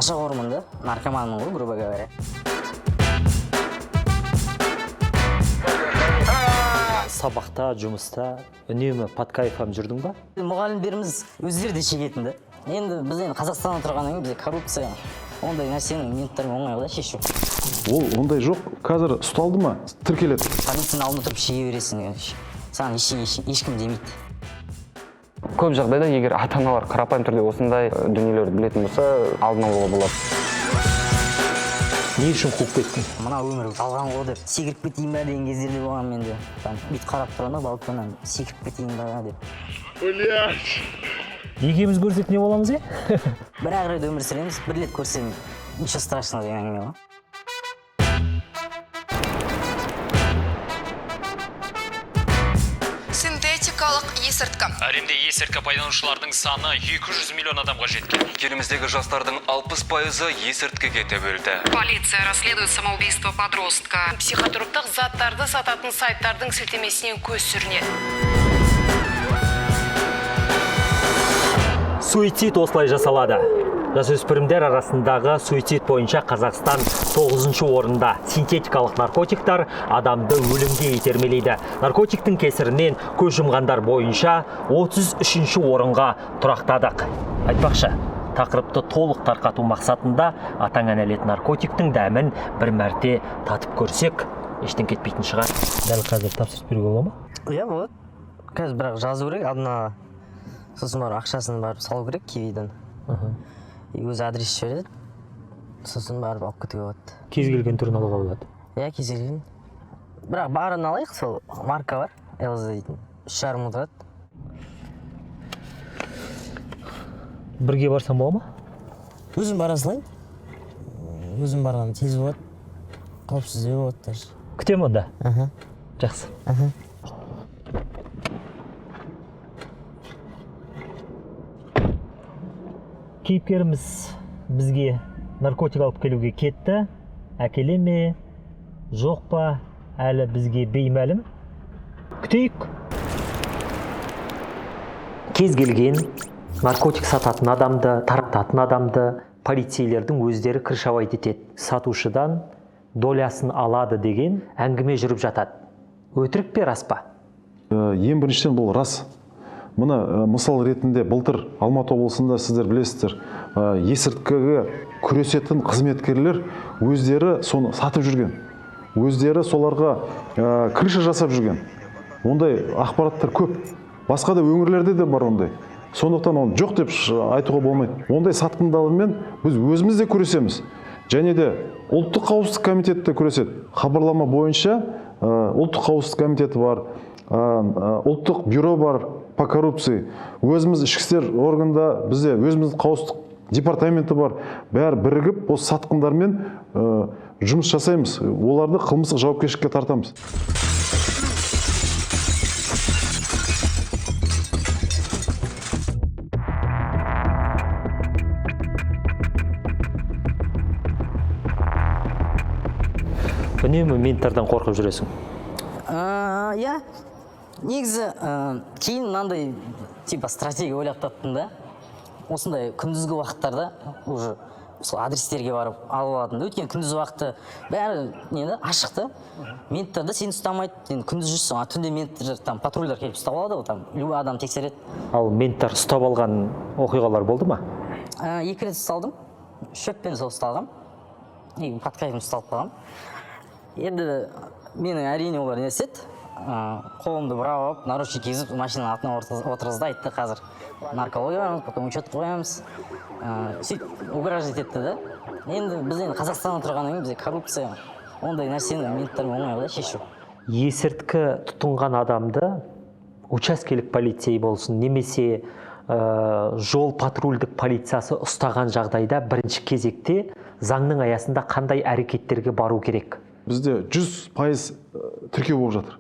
Нашақормын да, наркоманмын ғой, грубо говоря. Сабақта, жұмыста үнемі под кайфом жүрдің ба? Мұғалімдеріміз өздері де шегетін да. Енді біз енді Қазақстанда тұрғаннан кейін, бізде коррупция, ондай нәрсені менттармен оңай ғой да шешу. Ол ондай жоқ. Қазір ұсталды ма, тіркеледі. Полицияның алдында тұрып шеге бересің, короче. Саған ештеңе ешкім демейді. Көп жағдайда, егер ата аналар қарапайым түрде осындай дүниелерді білетін болса, алдын алуға болады. Не үшін қуып кеттің? Мына өмір жалған ғой деп, секіріп кетейін ба деген кездер де болған менде. Там бүйтіп қарап тұрамын да балконнан, секіріп кетейін ба деп. Екеуміз көрсек, не боламыз, е? Бір ақ рет өмір сүреміз, бір рет көрсем, ничего страшного деген әңгіме ғой. Синтетикалық есірткі. Әлемде есірткі пайдаланушылардың саны 200 миллион адамға жеткен. Еліміздегі жастардың 60%-ы есірткіге тәуелді. Полиция расследует самоубийство подростка. Психотроптық заттарды сататын сайттардың сілтемесінен көз сүрінеді. Суицид осылай жасалады. Жасөспірімдер арасындағы суицид бойынша Қазақстан 9 орында. Синтетикалық наркотиктар адамды өлімге итермелейді. Наркотиктің кесірінен көз жұмғандар бойынша 33 орынға тұрақтадық. Айтпақшы, тақырыпты толық тарқату мақсатында атаңа нәлет наркотиктің дәмін бір мәрте татып көрсек, ештен кетпейтін шығар. Дәл қазір тапсырыс беруге бола ма? Иә, болады. Қазір, бірақ жазу керек алдын ала, сосын барып ақшасын барып салу керек кивиден, и өзі адрес жібереді, сосын барып алып кетуге болады. Кез келген түрін алуға болады? Иә, кез келген, бірақ барын алайық. Сол марка бар, ЛЗ дейтін, 3,5 мың тұрады. Бірге барсам бола ма? Өзім бара салайын, өзім барған тез болады, қауіпсіздеу болады даже. Күтемін онда. Жақсы. Кейіпкеріміз бізге наркотик алып келуге кетті. Әкеле ме, жоқ па, әлі бізге беймәлім. Күтейік. Кез келген наркотик сататын адамды, тарататын адамды полицейлердің өздері крышевать етеді, сатушыдан долясын алады деген әңгіме жүріп жатады. Өтірік пе, рас па? Ең біріншіден, бұл рас. Мына мысал ретінде, былтыр Алматы облысында, сіздер білесіздер, есірткіге күресетін қызметкерлер өздері соны сатып жүрген, өздері соларға крыша жасап жүрген. Ондай ақпараттар көп, басқа да өңірлерде де бар ондай. Сондықтан оны жоқ деп айтуға болмайды. Ондай сатқындармен біз өзіміз де күресеміз және де Ұлттық қауіпсіздік комитеті де күреседі. Хабарлама бойынша Ұлттық қауіпсіздік комитеті бар, ұлттық бюро бар по коррупции, өзіміз ішкі істер органында бізде өзіміздің қауіпсіздік департаменті бар. Бәрі бірігіп осы сатқындармен жұмыс жасаймыз, оларды қылмыстық жауапкершілікке тартамыз. Үнемі менттардан қорқып жүресің? Иә, негізі кейін мынандай типа стратегия ойлап таптым да. Осындай күндізгі уақыттарда уже сол адрестерге барып алып алатын да. Өйткені күндіз уақыты бәрі не да, ашық та, менттер да сені ұстамайды. Енді күндіз жүрсің, а түнде менттер, там патрульдер келіп ұстап алады ғой, там любой адам тексереді. Ал менттар ұстап алған оқиғалар болды ма? Екі рет ұсталдым. Шөппен сол ұсталғам и под кайфом ұсталып қалғанмын. Енді менің, әрине, олар не істеді, қолымды бұрап алып, наручник кигізіп, машинаның артына отырғызды. Айтты: «Қазір наркология барамыз, потом учет қоямыз». Сөйтіп угрожать етті да. Енді біз енді Қазақстанда тұрғаннан кейін, бізде коррупция, ондай нәрсені менттармен оңай ғой да шешу. Есірткі тұтынған адамды учаскелік полицей болсын немесе жол патрульдік полициясы ұстаған жағдайда, бірінші кезекте заңның аясында қандай әрекеттерге бару керек? Бізде 100% тіркеу болып жатыр.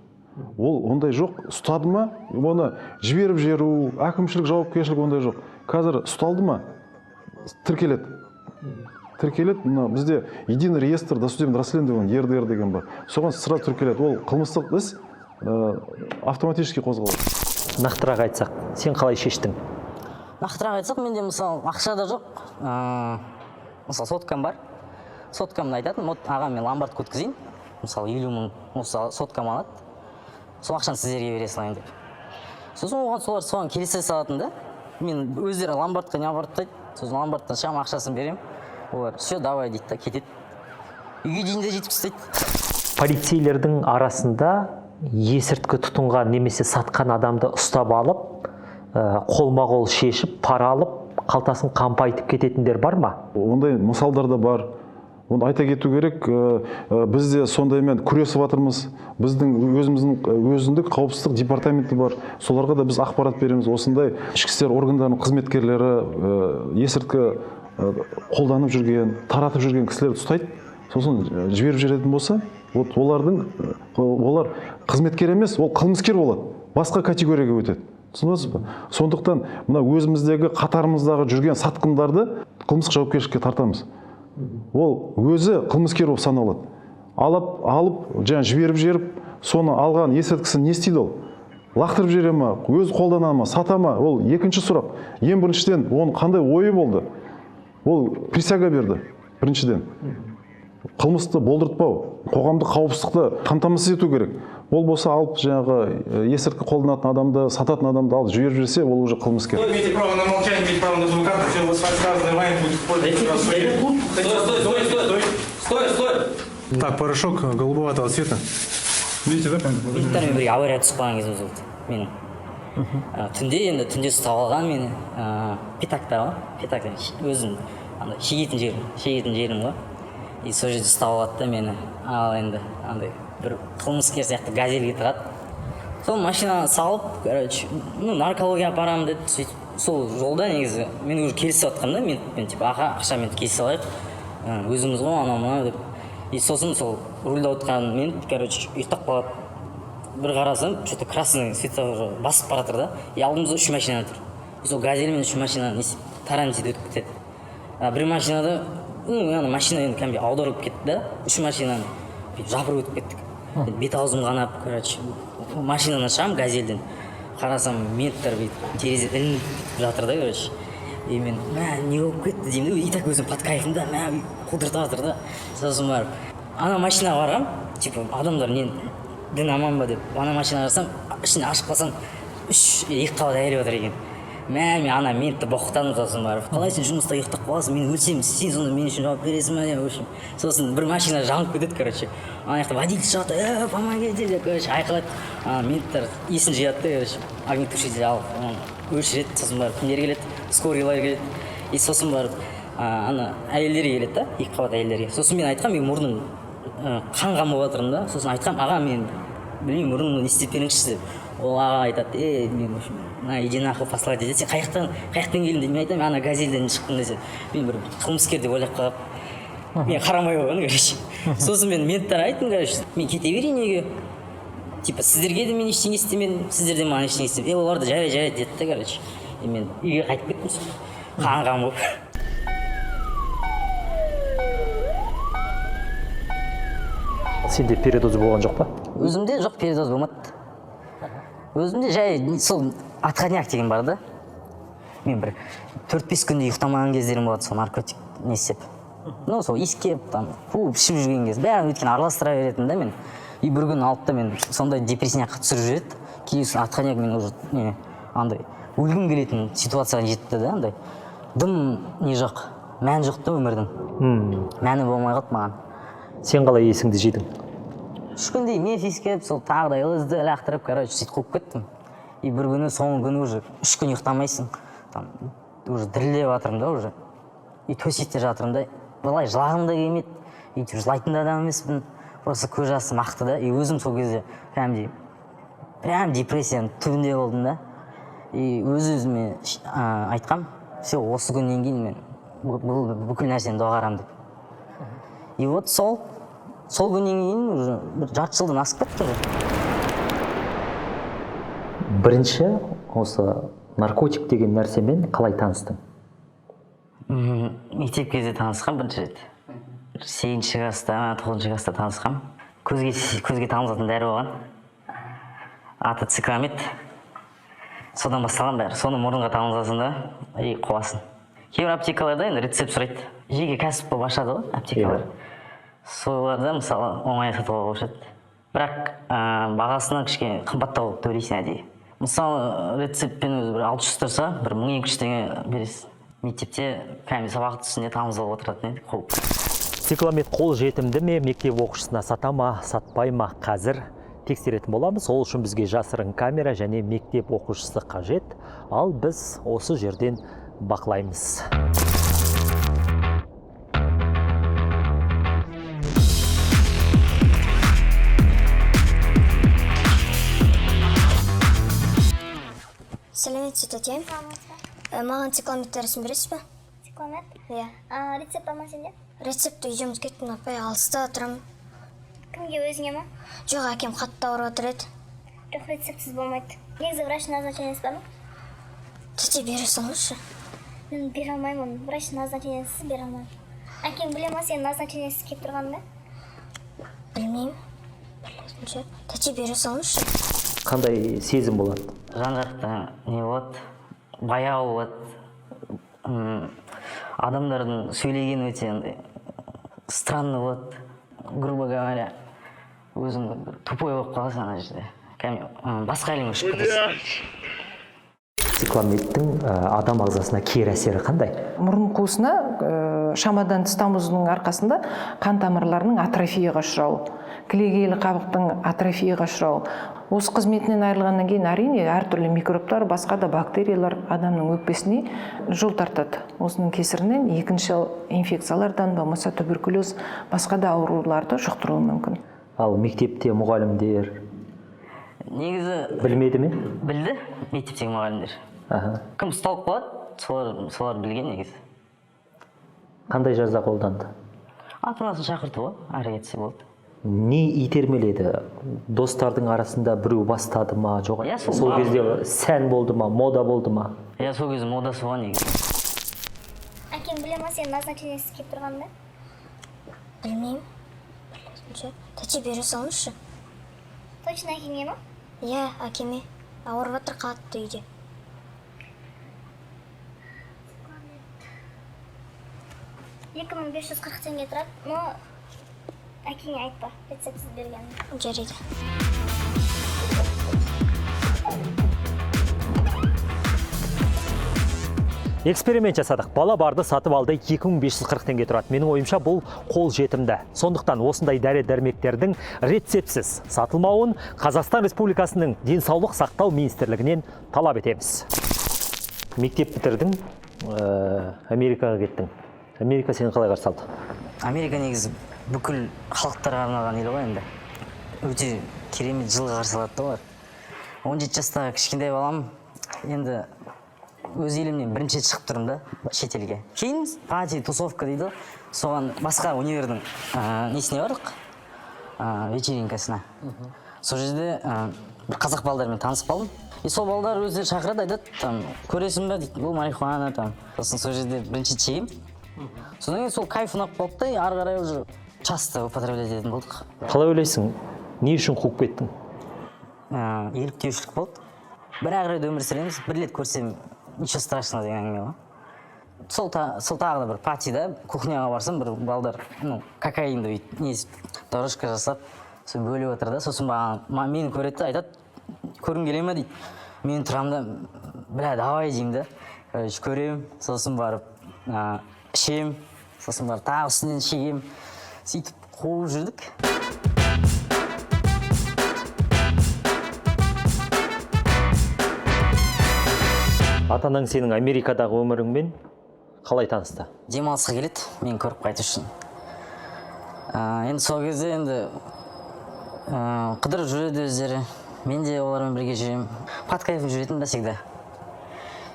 Ол ондай жоқ. Ұстады ма, оны жіберіп жіберу, әкімшілік жауапкершілік ондай жоқ. Қазір ұсталды ма, тіркеледі, тіркеледі. Мына бізде единый реестр досудебного расследования, ЕРДР деген бар, соған сразу тіркеледі. Ол қылмыстық іс автоматически қозғалады. Нақтырақ айтсақ, сен қалай шештің? Нақтырақ айтсақ, менде, мысалы, ақша да жоқ. Мысалы, соткам бар, соткамды айтатын: вот, аға, мен ломбардқа өткізейін, мысалы, 50 000, осы соткам алады, сол ақшаны сіздерге бере салайын деп. Сосын оған солар соған келісе салатын да. Мен өздері ломбардқа не апарып тастайды. Сосын ломбардтан шығамын, ақшасын беремін, олар все, давай дейді да кетеді, үйге дейін де жетіп тастайды. Полицейлердің арасында есірткі тұтынған немесе сатқан адамды ұстап алып, қолма-қол шешіп, пара алып, қалтасын қампайтып кететіндер бар ма? Ондай мысалдар да бар. Оны айта кету керек, біз де сондаймен күресіп жатырмыз. Біздің өзіміздің өзіндік қауіпсіздік департаменті бар, соларға да біз ақпарат береміз. Осындай ішкі істер органдарының қызметкерлері есірткі қолданып жүрген, таратып жүрген кісілерді ұстайды, сосын жіберіп жіберетін болса, вот олардың олар қызметкер емес, ол қылмыскер болады, басқа категорияға өтеді, түсініп ба? Сондықтан мына өзіміздегі қатарымыздағы жүрген сатқындарды қылмыстық жауапкершілікке тартамыз. Ол өзі қылмыскер болып саналады. Алып жаңа жіберіп жіберіп, соны алған есірткісін не істейді? Ол лақтырып жібере ма, өзі қолдана ма, сата ма, ол екінші сұрақ. Ең біріншіден, оның қандай ойы болды? Ол присяга берді. Біріншіден, қылмысты болдыртпау, қоғамдық қауіпсіздікті қамтамасыз ету керек. Ол болса алып жаңағы есірткі қолданатын адамды, сататын адамды алып жіберіп жіберсе, ол уже қылмыскер. Вы имеете право на молчание, имеете право на адвоката, все высказанное вами будет использоваться в суде. Стой, стой, стой, стой, стой, стой. Так, порошок голубоватого цвета. Видите, да? Менттармен бірге авария түсіп қалған кезіміз болды менің. Түнде, енді түнде ұстап алған мені, пятакта ғой, пятакта, өзім андай шегетін жерім, шегетін жерім ғой. И сол жерде ұстап алады да мені. Ал енді андай бір қылмыскер сияқты газельге тығады. Сол машинаға салып, короче, ну, наркология апарамын деді. Сөйтіп сол жолда негізі мен уже келісіп жатқанмын да ментпен, типа, аға, ақшамен келісе алайық, өзіміз ғой, анау мынау деп. И сосын сол рульда отырған мент, короче, ұйықтап қалады. Бір қарасам, че то красный светофор басып бара жатыр да, и алдымызда үш машина тұр. И сол газельмен үш машина не істеп, таранить етіп өтіп кетеді. А бір машинада, ну, ана машина енді кәдімгідей аударылып кетті да, үш машинаны бүйтіп жапырып өтіп кеттік. Бет аузым қанап, короче, машинадан шығамын, газельден, қарасам, менттер бүйтіп терезе ілініп жатыр да, короче. И мен: мә, не болып кетті деймін да. И так өзім под кайфом да, мә, құлдыртып жатыр да. Сосын барып ана машинаға барғанмын, типа, адамдар не, дін аман ба деп. Ана машинаға қарасам, ішін ашып қалсам, үш екі қабат әйел отыр екен. Мә, мен ана ментті боқтадым. Сосын барып: қалай сен жұмыста ұйықтап қаласың, мен өлсем, сен сонда мен үшін жауап бересің ба деп. В общем, сосын бір машина жанып кетеді, короче. Ана жақта водитель шығады: «Э, помогите!» деп, короче, айқайлайды. Ана менттер есін жияды да, короче, огнетушитель алып, оны өшіреді. Сосын барып кімдер келеді? Скорыйлар келеді. И сосын барып ана әйелдер келеді да, екі қабат әйелдерге. Сосын мен айтқанмын, мен мұрным қан қан болып жатырмын да. Сосын айтқанмын: аға, мен білмеймін, мұрнымды не істеп беріңізші деп. Ол аға айтады: е, мен, в общем, на, иди нахуй, послать дейді. Сен қай жақтан келдің дейді. Мен айтамын: ана газельден шықтым десе, мен бір қылмыскер деп ойлап қалып, мен қарамай қойған, короче. Сосын мен менттер айттым: короче, мен кете берейін үйге, типа, сіздерге де мен ештеңе істемедім, сіздер де маған ештеңе істемеді. Е, олар да жарайды, жарайды деді да, короче. И мен үйге қайтып кеттім сол қан қан болып. Сенде передоз болған жоқ па? Өзімде жоқ, передоз болмады. Өзімде жай сол отходняк деген бар да. Мен бір 4-5 күндей ұйықтамаған кездерім болады сол наркотик не істеп, ну, сол иіскеп, там, қуып ішіп жүрген кез, бәрін, өйткені араластыра беретінмін да мен. И бір күні алды да, мен сондай депрессияға түсіріп жіберді. Кейін отходняк, мен уже не, андай өлгім келетін ситуацияға жетті да. Андай дым не жоқ, мән жоқ та, өмірдің мәні болмай қалды маған. Сен қалай есіңді жидың? 3 күндей меф иіскеп, сол тағы да ЛСД лақтырып, короче, сөйтіп қуып кеттім. И бір күні, соңғы күні, уже 3 күн ұйықтамайсың, там уже дірілдеп жатырмын да, уже и төсекте жатырмын да, былай жылағым да келмейді, өйтіп жылайтын да адам емеспін, просто көз жасым ақты да. И өзім сол кезде кәдімгідей прям депрессияның түбінде болдым да. И өз өзіме айтқам: все, осы күннен кейін мен бұл бүкіл нәрсені доғарамын деп. И вот сол күннен кейін уже бір жарты жылдан асып кетті уже. Бірінші осы наркотик деген нәрсемен қалай таныстың? Мектеп кезде танысқам бірінші рет. Бір сегізінші класста ма, тоғызыншы класста танысқам. Көзге тамызатын дәрі болған, аты цикламид. Содан басталған бәрі. Соны мұрынға тамызасың да, и қуасың. Кейбір аптекаларда енді рецепт сұрайды, жеке кәсіп болып ашады ғой аптекалар. Соларда, мысалы, оңай сатып алуға болады, бірақ бағасына кішкене қымбаттау қылып төлейсің әдейі. Мысалы, рецептпен өзі бір 600 тұрса, бір 1200 теңге бересіз. Мектепте кәдімгі сабақ үстінде тамызылып отыратын едік қуып. Цикламет қол жетімді ме, мектеп оқушысына сата ма, сатпай ма, қазір тексеретін боламыз. Ол үшін бізге жасырын камера және мектеп оқушысы қажет. Ал біз осы жерден бақылаймыз. Сәлеметсіз, тәте. Маған цикламет дәрісін бересіз бе? Цикламет? Иә. А, рецепт бар ма сенде? Рецептті үйде ұмытып кеттім, апай, алыста тұрамын. Кімге, өзіңе ма? Жоқ, әкем қатты ауырып отыр еді. Жоқ, рецептсіз болмайды. Негізі врач назначениесі бар ма? Тәте, бере салыңызшы. Мен бере алмаймын оны. Врач назначениесіз бере алмаймын. Әкең біле ма сенің назначениесіз келіп тұрғаныңды? Білмеймін. Білетін шығар. Тәте, бере салыңызшы. Қандай сезім болады? Жан жақта не болады, баяу болады. Адамдардың сөйлегені өте андай странный болады, грубо говоря, өзің бір тупой болып қаласың ана жерде, кәдімгі басқа әлемге ұшып кетесің. Цикламеттің адам ағзасына кері әсері қандай? Мұрын қуысына шамадан тыс тамызудың арқасында қан тамырларының атрофияға ұшырауы, кілегейлі қабықтың атрофияға ұшырауы. Осы қызметінен айырылғаннан кейін, әрине, әртүрлі микробтар, басқа да бактериялар адамның өкпесіне жол тартады. Осының кесірінен екінші инфекциялардан, болмаса туберкулез, басқа да ауруларды жұқтыруы мүмкін. Ал мектепте мұғалімдер Негізі білмеді ме? Білді мектептегі мұғалімдер. Кім ұсталып қалады, солар білген негізі. Қандай жаза қолданды? Ата анасын шақырту ғой, ары кетсе болды. Не итермеледі? Достардың арасында біреу бастады ма, жоқ Иә, сол сол кезде сән болды ма, мода болды ма? Иә, сол кезде модасы болған негізі. Әкең біле ма сенің назначениесіз келіп тұрғаныңды? Білмеймін. Білетін шығар. Тәте, бере салыңызшы. Точно әкеңе ма? Иә, әкеме. Ауырып жатыр қатты үйде. 2540 теңге тұрады, но әкеңе айтпа рецептсіз бергенін. Жарайды. Эксперимент жасадық. Бала барды, сатып алды, 2540 теңге тұрады. Менің ойымша, бұл қол жетімді. Сондықтан осындай дәрі-дәрмектердің рецептсіз сатылмауын Қазақстан Республикасының Денсаулық сақтау министрлігінен талап етеміз. Мектеп бітірдің, Америкаға кеттің. Америка сені қалай қарсы алды? Америка негізі бүкіл халықтарға арналған ел ғой енді. Өте керемет, жылы қарсы алады да олар. 17 жастағы кішкентай балам енді, өз елімнен бірінші рет шығып тұрмын да шетелге. Кейін пати, тусовка дейді ғой, соған басқа универдің несіне бардық, вечеринкасына. Сол жерде бір қазақ балдармен танысып қалдым. И сол балдар өздері шақырады, айтады, там, көресің бе дейді, бұл марихуана там. Сосын сол жерде бірінші рет шегемін. Содан кейін сол кайф ұнап қалды да, и ары қарай уже часто употреблять ететін болдық. Қалай ойлайсың, не үшін қуып кеттің? Еліктеушілік болды. Бір ақ рет өмір сүреміз, бір рет көрсем, ничего страшного деген әңгіме ғой. Сол тағы да бір патида кухняға барсам, бір балдар, ну, кокаинді бүйтіп не, дорожка жасап, сол бөліп отыр да. Сосын маған мені көреді да, айтады: «Көргің келе ме?» – дейді. Мен тұрамын да, бля, давай деймін да. Короче, көремін, сосын барып ішемін, сосын барып тағы үстінен шегемін. Сөйтіп қуып жүрдік. Ата анаң сенің Америкадағы өміріңмен қалай танысты? Демалысқа келеді мені көріп қайту үшін. Енді сол кезде енді қыдырып жүреді өздері, мен де олармен бірге жүремін, под кайфом жүретінмін да всегда.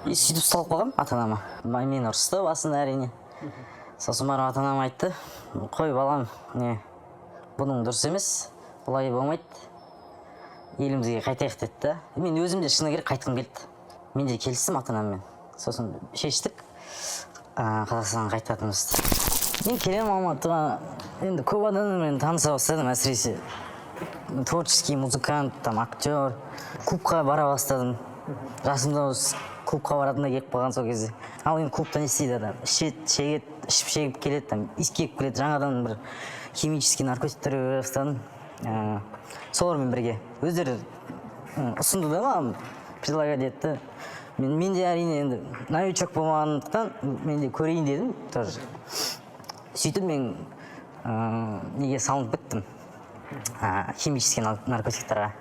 И сөйтіп ұсталып қалғанмын ата анама. Мені ұрысты басында, әрине. Сосын барып ата анам айтты: «Қой, балам, не, бұның дұрыс емес, бұлай болмайды, елімізге қайтайық», – деді да. Мен өзім де, шыны керек, қайтқым келді. Мен де келістім ата анаммен, сосын шештік Қазақстанға қайтатынымызды. Мен келемін Алматыға, енді көп адамдармен таныса бастадым, әсіресе творческий музыкант там, актер. Клубқа бара бастадым, жасым да осы Клубқа баратын да келіп қалған сол кезде. Ал енді клубта не істейді адам? Ішеді, шегеді, ішіп шегіп келеді, там иіскеп келеді. Жаңадан бір химический наркотиктер көре бастадым. Солармен бірге өздері ұсынды да маған, предлагать етті. Мен де, әрине, енді новичок болмағандықтан, мен де көрейін дедім тоже. Сөйтіп мен неге салынып кеттім, химический наркотиктарға.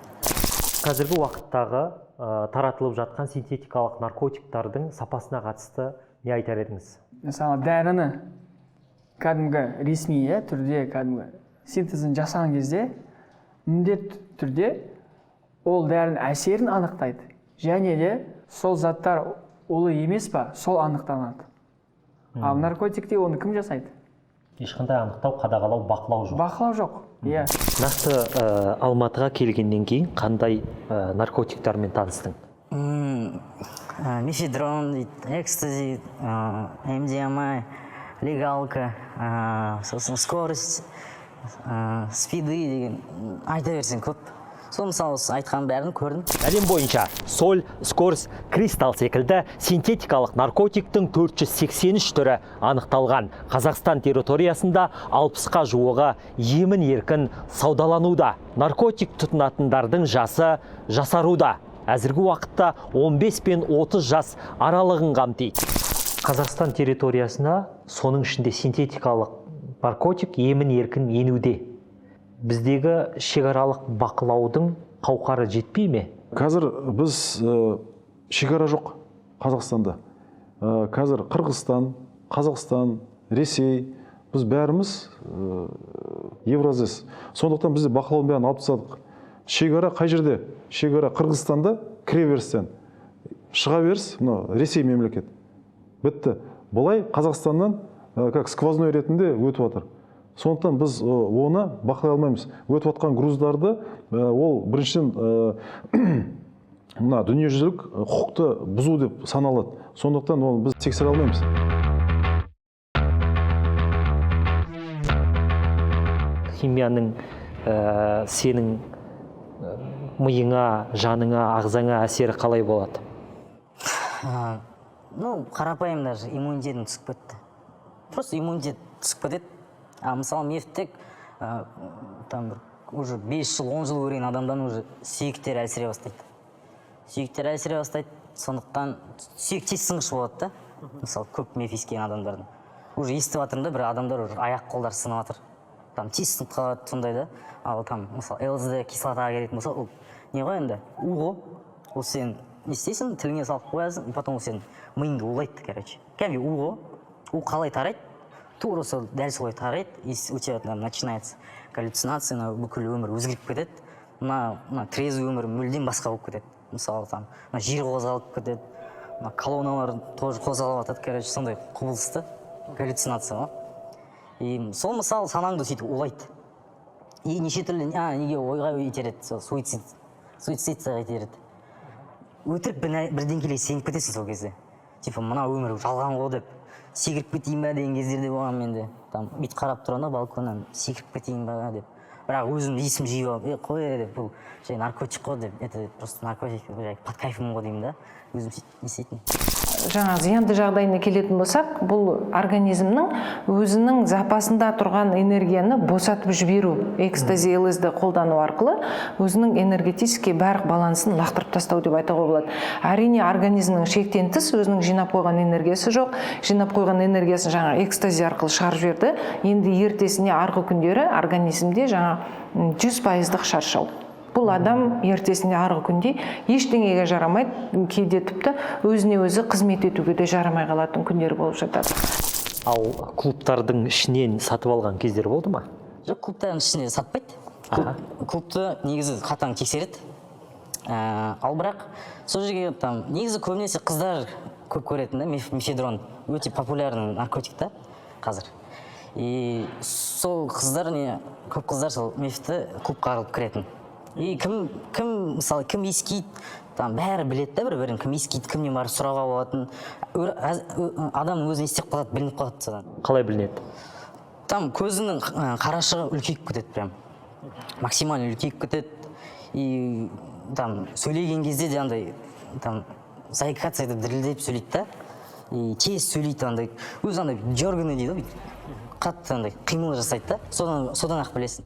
Қазіргі уақыттағы таратылып жатқан синтетикалық наркотиктардың сапасына қатысты не айтар едіңіз? Мысалы, дәріні кәдімгі ресми, иә, түрде кәдімгі синтезін жасаған кезде міндетті түрде ол дәрінің әсерін анықтайды және де сол заттар улы емес па, сол анықталады. Ал наркотикте оны кім жасайды? Ешқандай анықтау, қадағалау, бақылау жоқ. Бақылау жоқ, иә. Нақты Алматыға келгеннен кейін қандай наркотиктармен таныстың? Мефедрон дейді, экстази, МДМА, легалка, сосын скорость, спиды деген, айта берсең көп. Сол, мысалы, осы айтқан бәрін көрдім. Әлем бойынша соль, скорс, кристалл секілді синтетикалық наркотиктің 483 түрі анықталған. Қазақстан территориясында 60-қа жуығы емін еркін саудалануда. Наркотик тұтынатындардың жасы жасаруда. Әзіргі уақытта 15 пен 30 жас аралығын қамтиды. Қазақстан территориясына, соның ішінде синтетикалық наркотик емін еркін енуде. Біздегі шекаралық бақылаудың қауқары жетпей ме? Қазір біз шекара жоқ Қазақстанда. Қазір Қырғызстан, Қазақстан, Ресей, біз бәріміз Евразес. Сондықтан бізде бақылаудың бәрін алып тастадық. Шекара қай жерде? Шекара Қырғызстанда, кіре берістен, шыға беріс мынау Ресей мемлекет. Бітті. Былай Қазақстаннан как сквозной ретінде өтіп жатыр. Сондықтан біз оны бақылай алмаймыз. Өтіп жатқан груздарды, ол біріншіден мына дүниежүзілік құқықты бұзу деп саналады. Сондықтан оны біз тексере алмаймыз. Химияның сенің миыңа, жаныңа, ағзаңа әсері қалай болады? Ну, қарапайым, даже иммунитетім түсіп кетті. Просто иммунитет түсіп кетеді. А мысалы, мефтек там бір уже 5 жыл, 10 жыл көрген адамдан уже сүйектері әлсірей бастайды, сүйектері әлсірей бастайды. Сондықтан сүйек тез сынғыш болады да. Мысалы, көп меф иіскеген адамдардың уже естіп жатырмын да, бір адамдар уже аяқ қолдары сынып жатыр, там тез сынып қалады сондай да. Ал там, мысалы, ЛСД, кислотаға келетін болса, ол не ғой енді, у ғой. Ол сен не істейсің, тіліңе салып қоясың, и потом ол сенің миыңды улайды, короче, кәдімгі у ғой. У қалай тарайды, тура сол, дәл солай тарайды. И у тебя там начинается галлюцинация, мына бүкіл өмір өзгеріп кетеді, мына трезвый өмір мүлдем басқа болып кетеді. Мысалы, там мына жер қозғалып кетеді, мына колонналар тоже қозғалып жатады, короче, сондай құбылыс та, галлюцинация ғой. И сол, мысалы, санаңды сөйтіп улайды и неше түрлі неге, ойға итереді, сол суицидқа итереді. Өтірік бірдеңкелерге сеніп кетесің сол кезде, типа мына өмір жалған ғой деп, секіріп кетейін ба деген кездер де болған менде. Там бүйтіп қарап тұрамын да балконнан, секіріп кетейін ба деп. Бірақ өзім есім жиып алып, е, қой деп, бұл жай наркотик қой деп, это просто наркотик, жай под кайфом ғой деймін да, өзім сөйтіп не істейтінмін. Жаңа зиянды жағдайына келетін болсақ, бұл организмнің өзінің запасында тұрған энергияны босатып жіберу, экстази, ЛСД қолдану арқылы өзінің энергетический барлық балансын лақтырып тастау деп айтуға болады. Әрине, организмнің шектен тыс өзінің жинап қойған энергиясы жоқ, жинап қойған энергиясын жаңа экстази арқылы шығарып жіберді. Енді ертесіне, арғы күндері организмде жаңа 100%-дық шаршау. Бұл адам ертесіне, арғы күнде ештеңеге жарамайды, кейде тіпті өзіне өзі қызмет етуге де жарамай қалатын күндер болып жатады. Ал клубтардың ішінен сатып алған кездер болды ма? Жоқ, клубтардың ішінде сатпайды. Клубты негізі қатаң тексереді. Ал бірақ сол жерге там негізі көбінесе қыздар көп көретін да. Мефедрон өте популярный наркотик та қазір. И сол қыздар, не, көп қыздар сол мефті клубқа алып кіретін. И кім, мысалы, кім иіскейді, там бәрі біледі да бір бірін, кім иіскейді, кімнен барып сұрауға болатын. Адамның өзі не істеп қалады, білініп қалады содан. Қалай білінеді? Там көзінің қарашығы үлкейіп кетеді, прям максимально үлкейіп кетеді. И там сөйлеген кезде де андай там Заикаться етіп, дірілдеп сөйлейді да, и тез сөйлейді, андай өзі андай дерганый дейді ғой, бүйтіп қатты андай қимыл жасайды да, содан ақ білесің.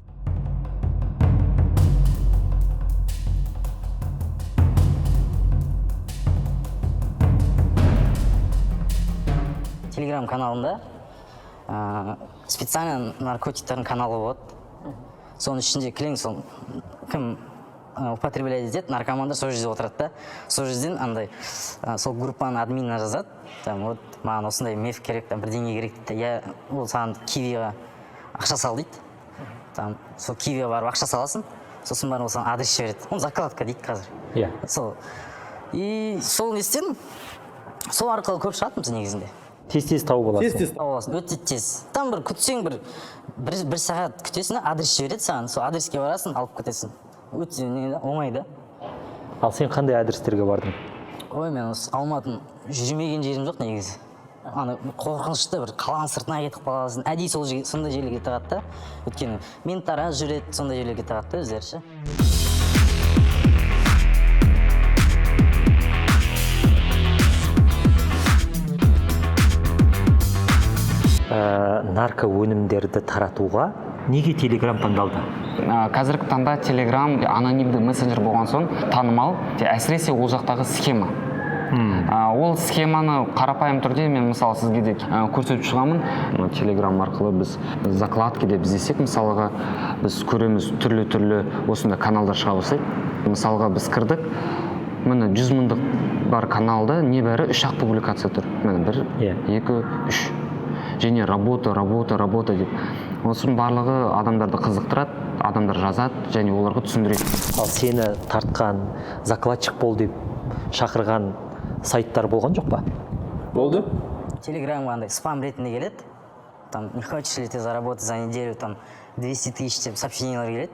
Телеграм каналында специально наркотиктердің каналы болады. Соның ішінде кілең сол кім употреблять етеді, наркомандар сол жерде отырады да. Сол жерден андай сол группаның админіне жазады, там вот маған осындай меф керек, там бірдеңе керек дейді. Я ол саған кивиға ақша сал дейді. Там сол кивиға барып ақша саласың, сосын барып ол саған адрес жібереді. Оны закладка дейді қазір. Иә. Сол и сол не істедім, сол арқылы көп шығатынбыз негізінде. Тез тез тауып аласың. Тез тез тауып аласың, өте тез. Там бір күтсең, бір сағат күтесің да, адрес жібереді саған, сол адреске барасың, алып кетесің. Өте не да, оңай да. Ал сен қандай адрестерге бардың? Ой, мен осы Алматының жүрмеген жерім жоқ негізі. Ана қорқынышты бір қаланың сыртына кетіп қаласың, әдейі сол жерге, сондай жерлерге тығады да. Өйткені менттар аз жүреді, сондай жерлерге тығады да өздері ше. Нарко өнімдерді таратуға неге Телеграм таңдалды? Қазіргі таңда Телеграм анонимді мессенджер болған соң танымал, әсіресе ол жақтағы схема. Ол схеманы қарапайым түрде мен мысалы сізге де көрсетіп шығамын. Телеграм арқылы біз закладки деп іздесек, мысалға біз көреміз түрлі-түрлі осындай каналдар шыға бастайды. Мысалға біз кірдік, міне 100 мыңдық бар каналда небәрі 3-ақ публикация тұр. Міне 1, 2, 3. Және работа, работа, работа деп. Осының барлығы адамдарды қызықтырады, адамдар жазады және оларға түсіндіреді. Ал сені тартқан, закладчик бол деп шақырған сайттар болған жоқ па? Болды. Телеграмға андай спам ретінде келеді. Там не хочешь ли ты заработать за неделю там 200 тысяч деп сообщениялар келеді.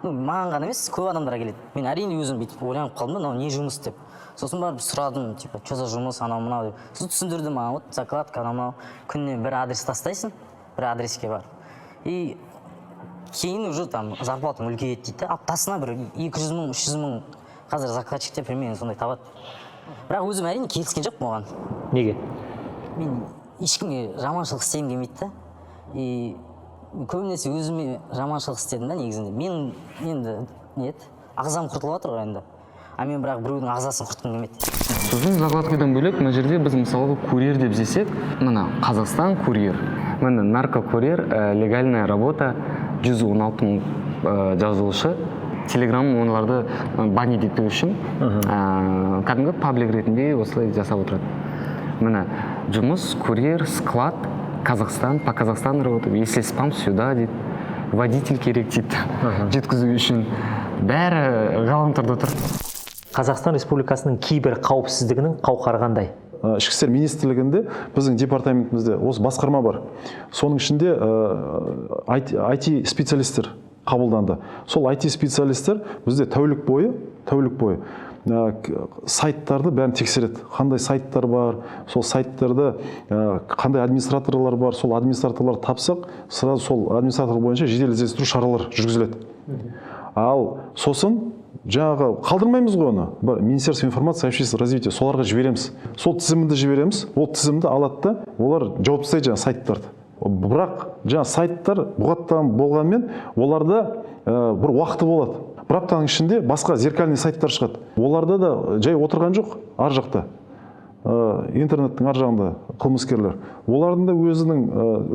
Ну, маған ғана емес, көп адамдарға келеді. Мен әрине өзім бүйтіп ойланып қалдым да, мынау не жұмыс деп. Сосын барып сұрадым, типа, что за жұмыс, анау мынау деп. Сосын түсіндірді маған, вот закладка, анау мынау. Күніне бір адрес тастайсың, бір адреске барып. И кейін уже там зарплатаң үлкейеді дейді да, аптасына бір 200 мың, 300 мың қазір закладчиктер примерно сондай табады. Бірақ өзім әрине келіскен жоқпын оған. Неге? Мен ешкімге жаманшылық істегім келмейді да. И көбінесе өзіме жаманшылық істедім да негізінде. Мен енді не еді, ағзам құртылып жатыр ғой енді. А мен бірақ біреудің ағзасын құртқым келмейді. Сосын закладкадан бөлек мына жерде біз мысалға курьер деп іздесек, мына Қазақстан курьер, міне наркокурьер, легальная работа, 116 мың жазылушы. Телеграм оларды банить ету үшін кәдімгі паблик ретінде осылай жасап отырады. Міне жұмыс, курьер, склад, Казахстан, по Казахстану работаю, если спам сюда дейді, водитель керек дейді, жеткізу үшін. Бәрі ғаламторда тұр. Қазақстан Республикасының кибер қауіпсіздігінің қауқары қандай? Ішкі істер министрлігінде біздің департаментімізде осы басқарма бар. Соның ішінде IT специалисттер қабылданды. Сол IT специалисттер бізде тәулік бойы сайттарды бәрін тексереді. Қандай сайттар бар, сол сайттарды қандай администраторлар бар, сол администраторлар тапсақ, сразу сол администратор бойынша жедел іздестіру шаралар жүргізіледі. Ал сосын жаңағы қалдырмаймыз ғой оны. Бір Министерство информации и общественного развития, соларға жібереміз. Сол тізімді жібереміз, ол тізімді алады да, олар жауып тастайды жаңағы сайттарды. Бірақ жаңа сайттар бұғаттан болғанмен оларда бір уақыты болады. Бір аптаның ішінде басқа зеркальный сайттар шығады. Оларда да жай отырған жоқ ар жақта. Интернеттің ар жағында қылмыскерлер. Олардың да өзінің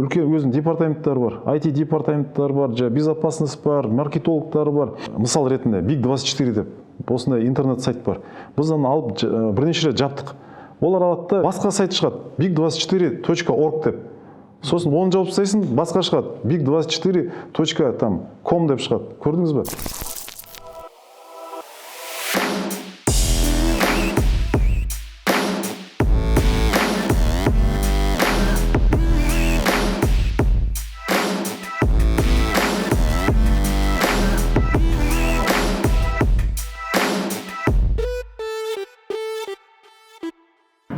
үлкен өзінің департаменттері бар, IT департаменттері бар, жаңа безопасность бар, маркетологтары бар. Мысал ретінде Big 24 деп осындай интернет сайт бар. Біз оны алып бірнеше рет жаптық. Олар алады да басқа сайт шығады, big24.org деп. Сосын оны жауып тастайсың, басқа шығады, big24.com деп шығады. Көрдіңіз бе?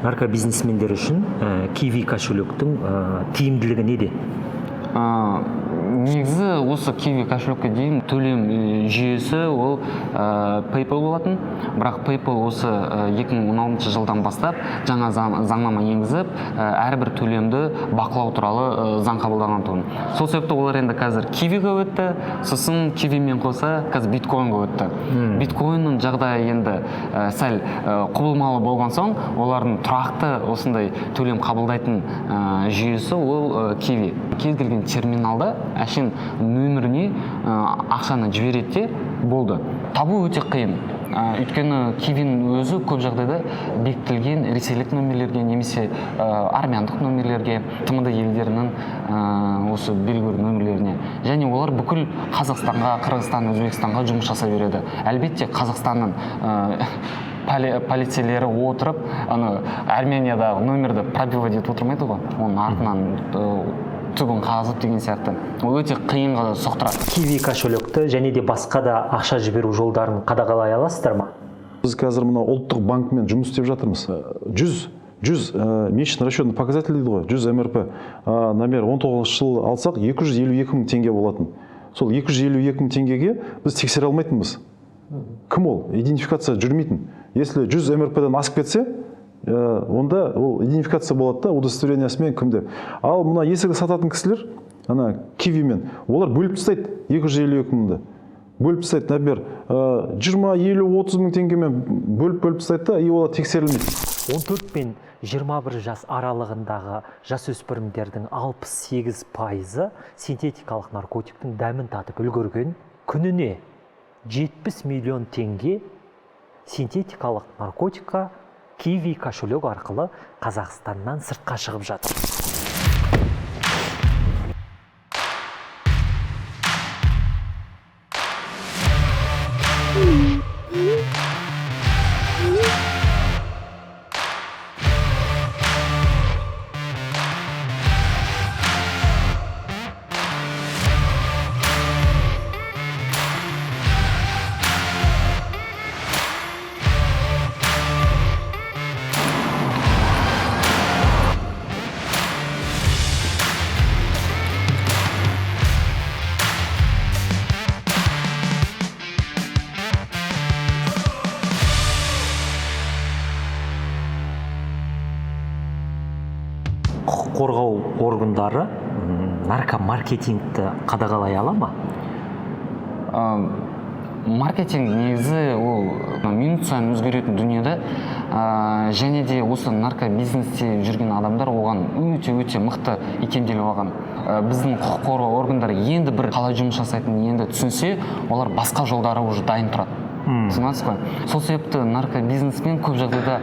Наркобизнесмендер үшін киви кошелектің тиімділігі неде? Негізі осы Киви кошелекке дейін төлем жүйесі ол PayPal болатын, бірақ PayPal осы 2016 жылдан бастап жаңа заңнама енгізіп, әрбір төлемді бақылау туралы заң қабылдаған тұғын. Сол себепті олар енді қазір Кивиге өтті, сосын Кивимен қоса қазір биткоинға өтті. Биткоиннің жағдайы енді сәл құбылмалы болған соң, олардың тұрақты осындай төлем қабылдайтын жүйесі ол Киви. Кез келген терминалда әшейін нөміріне ақшаны жібереді де болды. Табу өте қиын. Өйткені Кивидің өзі көп жағдайда бекітілген ресейлік нөмірлерге немесе армяндық нөмірлерге, ТМД елдерінің осы белгілі бір нөмірлеріне. Және олар бүкіл Қазақстанға, Қырғызстан, Өзбекстанға жұмыс жасай береді. Әлбетте, Қазақстанның полицейлері отырып, аны Армениядағы нөмірді пробивать етіп отырмайды ғой, оның артынан түбін қазып деген сияқты. Ол өте қиынға соқтырады. Киви кошелекті және де басқа да ақша жіберу жолдарын қадағалай аласыздар ма? Біз қазір мына ұлттық банкмен жұмыс істеп жатырмыз. 100 месячный расчетный показатель дейді ғой, 100 МРП. Например, 19 жыл алсақ, 252 мың теңге болатын. Сол 252 мың теңгеге біз тексере алмайтынбыз. Кім ол? Идентификация жүрмейтін. Если 100 МРП-дан асып кетсе, онда ол идентификация болады да, удостоверениесімен кім деп. Ал мына есірткі сататын кісілер, ана Кивимен, олар бөліп тастайды 252 мыңды. Бөліп тастайды, например, 20, 50, 30 мың теңгемен бөліп тастайды да, и олар тексерілмейді. 14 пен 21 жас аралығындағы жасөспірімдердің 68%-ы синтетикалық наркотиктің дәмін татып үлгерген. Күніне 70 миллион теңге синтетикалық наркотикқа Киви кошелек арқылы Қазақстаннан сыртқа шығып жатыр. Құқық қорғау органдары наркомаркетингті қадағалай ала ма? Маркетинг негізі ол минут сайын өзгеретін дүниеде, және де осы наркобизнесте жүрген адамдар оған өте-өте мықты икемделіп алған. Біздің құқық қорғау органдары енді бір қалай жұмыс жасайтынын енді түсінсе, олар басқа жолдары уже дайын тұрады. Түсінесіз ба? Сол себепті наркобизнеспен көп жағдайда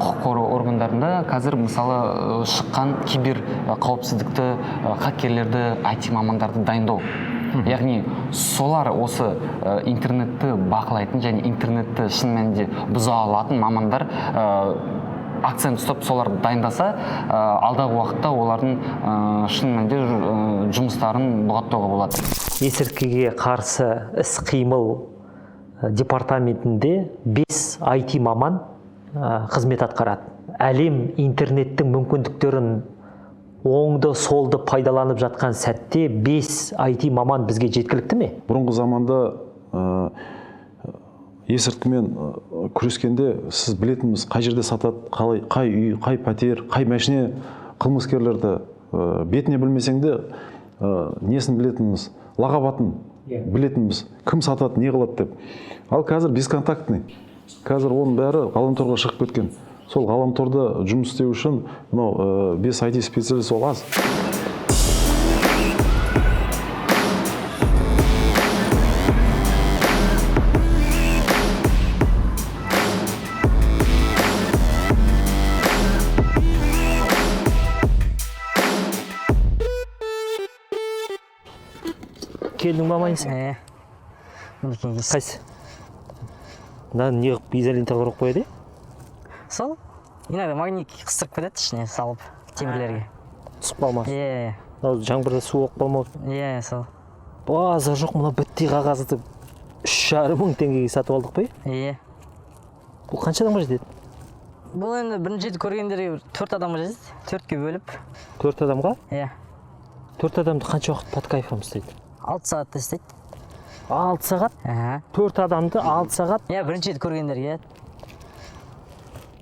құқық қорғау органдарында қазір мысалы шыққан кибер қауіпсіздікті, хакерлерді, IT мамандарды дайындау. Яғни солар осы интернетті бақылайтын және интернетті шын мәнінде бұза алатын мамандар акцент ұстап соларды дайындаса, алдағы уақытта олардың шын мәнінде жұмыстарын бұғаттауға болады. Есірткіге қарсы іс-қимыл департаментінде 5 IT маман қызмет атқарады. Әлем интернеттің мүмкіндіктерін оңды солды пайдаланып жатқан сәтте 5 IT маман бізге жеткілікті ме? Бұрынғы заманда есірткімен күрескенде сіз білетінбіз, қай жерде сатады, қалай, қай үй, қай пәтер, қай машине қылмыскерлерді бетіне білмесең де несін білетінбіз, лағап атын білетінбіз, кім сатады, не қылады деп. Ал қазір бесконтактный, қазір оның бәрі ғаламторға шығып кеткен. Сол ғаламторда жұмыс істеу үшін мынау 5 IT специалист ол аз. Келдің ба, Майса? Қайсы? Мына не қылып изолента құрып қояды? Сол. Иногда магнит қыстырып кетеді ішіне салып темірлерге. Түсіп қалмас. Иә. Мынау жаңбырда су болып қалмау. Иә, сол. Базар жоқ, мына бітті қағазды 3,5 мың теңгеге сатып алдық па? Иә. Бұл қанша адамға жетеді? Бұл енді бірінші рет көргендерге 4 адамға жетеді. 4-ке бөліп. 4 адамға? Иә. Төрт адамды қанша уақыт под кайфом ұстайды? 6 сағатта істейді. 6 сағат? Аха. Төрт адамды 6 сағат? Иә, бірінші рет көргендерге.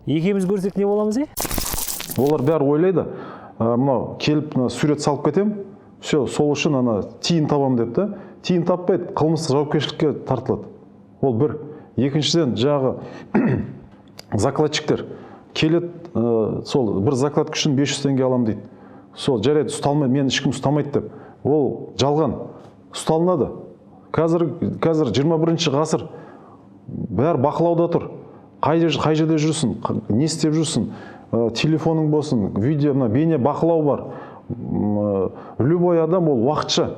Екеуміз көрсек, не боламыз, е? Олар бәрі ойлайды, мынау келіп, мына сурет салып кетем, все, сол үшін ана тиын табам деп та. Тиын таппайды, қылмыстық жауапкершілікке тартылады. Ол бір. Екіншіден, жаңағы закладчиктер келеді, сол бір закладка үшін 500 теңге аламын дейді. Сол жарайды, ұсталмай, мені ешкім ұстамайды деп. Ол жалған, ұсталынады. Қазір 21 ғасыр, бәрі бақылауда тұр. Қай жерде жүрсің, не істеп жүрсің, телефоның болсын, видео, мына бейне бақылау бар. Любой адам, ол уақытша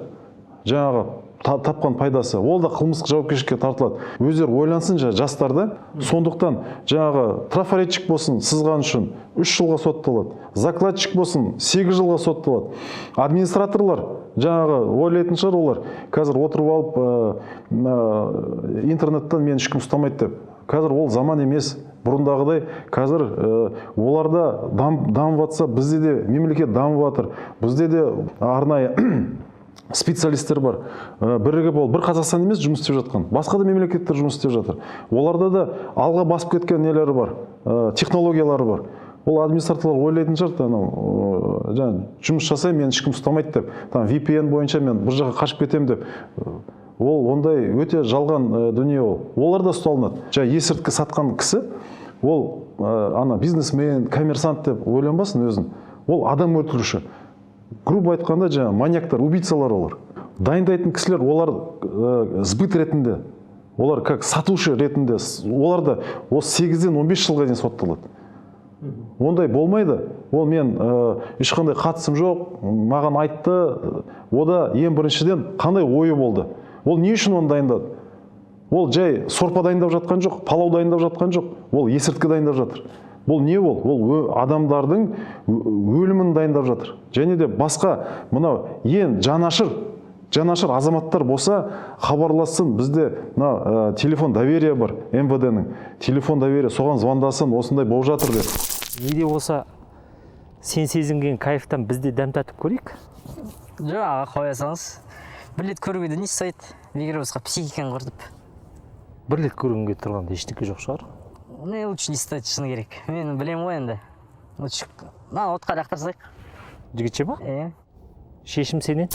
жаңағы тапқан пайдасы, ол да қылмыстық жауапкершілікке тартылады. Өздері ойлансын жастар да. Сондықтан жаңағы трафаретчик болсын, сызған үшін 3 жылға сотталады, закладчик болсын, 8 жылға сотталады. Администраторлар жаңағы ойлайтын шығар, олар қазір отырып алып, мына интернеттен мені ешкім ұстамайды деп. Қазір ол заман емес бұрындағыдай. Қазір олар да дамып жатса, бізде де мемлекет дамып жатыр, бізде де арнайы специалисттер бар. Бірігіп, ол бір Қазақстан емес жұмыс істеп жатқан, басқа да мемлекеттер жұмыс істеп жатыр. Оларда да алға басып кеткен нелері бар, технологиялары бар. Ол администраторлар ойлайтын шығар, анау жаңа жұмыс жасаймын, мені ешкім ұстамайды деп, там VPN бойынша мен бір жаққа қашып кетемін деп. Ол ондай өте жалған дүние ол. Олар да ұсталынады. Жаңа есірткі сатқан кісі ол ана бизнесмен, коммерсант деп ойланбасын өзін. Ол адам өлтіруші, грубо айтқанда, жаңа маньяктар, убийцалар. Олар дайындайтын кісілер, олар сбыт ретінде, олар как сатушы ретінде, олар да осы 8-ден 15 жылға дейін сотталады. Ондай болмайды. Ол мен ешқандай қатысым жоқ, маған айтты. Ода ең біріншіден қандай ойы болды, ол не үшін оны дайындады? Ол жай сорпа дайындап жатқан жоқ, палау дайындап жатқан жоқ, ол есірткі дайындап жатыр. Бұл не ол? Ол адамдардың өлімін дайындап жатыр. Және де басқа мынау ең жанашыр азаматтар болса, хабарлассын. Бізде мына телефон доверия бар, МВД ның телефон доверия, соған звондасын, осындай болып жатыр деп. Не де болса, сен сезінген кайфтан біз де дәм татып көрейік. Жоқ, аға, қоя салыңыз. Бір рет көруге де не ұстайды, егер болса, психиканы құртып. Бір рет көргенге тұрғанда ештеңе жоқ шығар. Не, лучше не стоит, шыны керек. Мен білемін ғой енді. Лучше мына отқа лақтырсайық. Жігітше ма? Иә. Шешім сенен.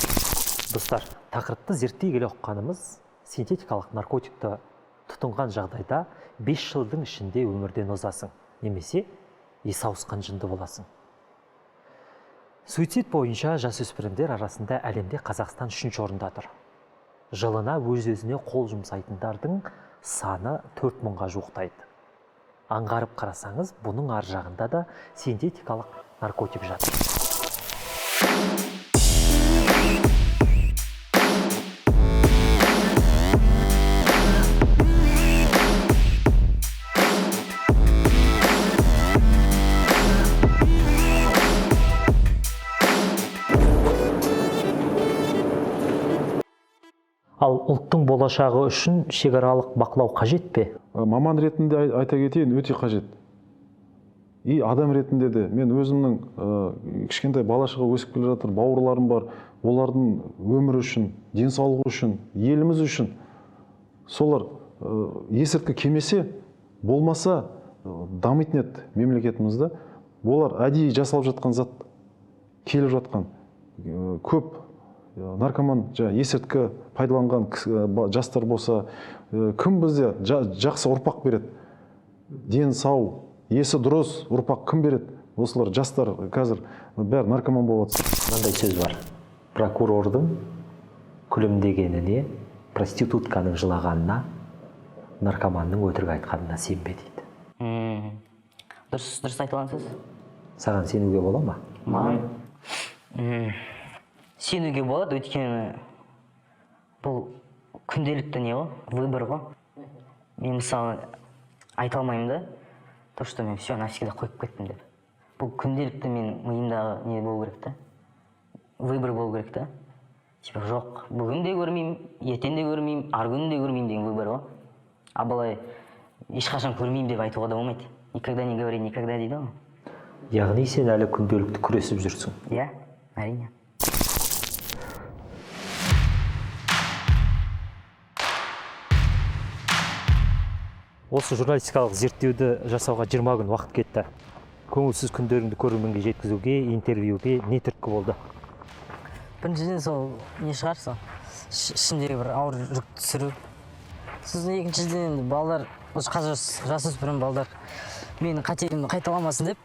Достар, тақырыпты зерттей келе ұққанымыз: синтетикалық наркотикті тұтынған жағдайда 5 жылдың ішінде өмірден озасың немесе есі ауысқан жынды боласың. Суицид бойынша жасөспірімдер арасында әлемде Қазақстан үшінші орында тұр. Жылына өз өзіне қол жұмсайтындардың саны 4000-ға жуықтайды. Аңғарып қарасаңыз, бұның ар жағында да синтетикалық наркотик жатыр. Ал ұлттың болашағы үшін шекаралық бақылау қажет пе? Маман ретінде айта кетейін, өте қажет. И адам ретінде де мен өзімнің кішкентай бала шаға өсіп келе жатыр бауырларым бар, олардың өмірі үшін, денсаулығы үшін, еліміз үшін. Солар есірткі келмесе, болмаса, дамитын еді мемлекетімізді. Олар әдейі жасалып жатқан зат, келіп жатқан көп наркоман, жаңа есірткі пайдаланған жастар болса, кім бізде жақсы ұрпақ береді? Дені сау, есі дұрыс ұрпақ кім береді? Осылар жастар қазір бәрі наркоман болып жатыр. Мынандай сөз бар: прокурордың күлімдегеніне, проститутканың жылағанына, наркоманның өтірік айтқанына сенбе дейді. Дұрыс, дұрыс айтылған сөз. Саған сенуге бола ма? Маған сенуге болады, өйткені бұл күнделікті не ғой, выбор ғой. Мен, мысалы, айта алмаймын да, то что мен все навсегда қойып кеттім деп. Бұл күнделікті менің миымдағы не болу керек та, выбор болу керек та. Типа жоқ, бүгін де көрмеймін, ертең де көрмеймін, арғы күні де көрмеймін деген выбор ғой. А былай ешқашан көрмеймін деп айтуға да болмайды. Никогда не говори никогда дейді ғой. Яғни сен әлі күнделікті күресіп жүрсің. Иә, әрине. Осы журналистикалық зерттеуді жасауға 20 күн уақыт кетті. Көңілсіз күндеріңді көрерменге жеткізуге, интервьюге не түрткі болды? Біріншіден, сол не шығар, сол ішімдегі бір ауыр жүк түсіру. Сосын екіншіден, енді балалар, осы қазір жасөспірім балдар менің қателігімді қайталамасын деп.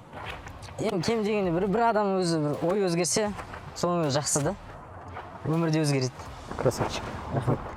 Енді кем дегенде бір адам өзі бір ой өзгерсе, соның өзі жақсы да, өмірде өзгереді. Красавчик, рахмет.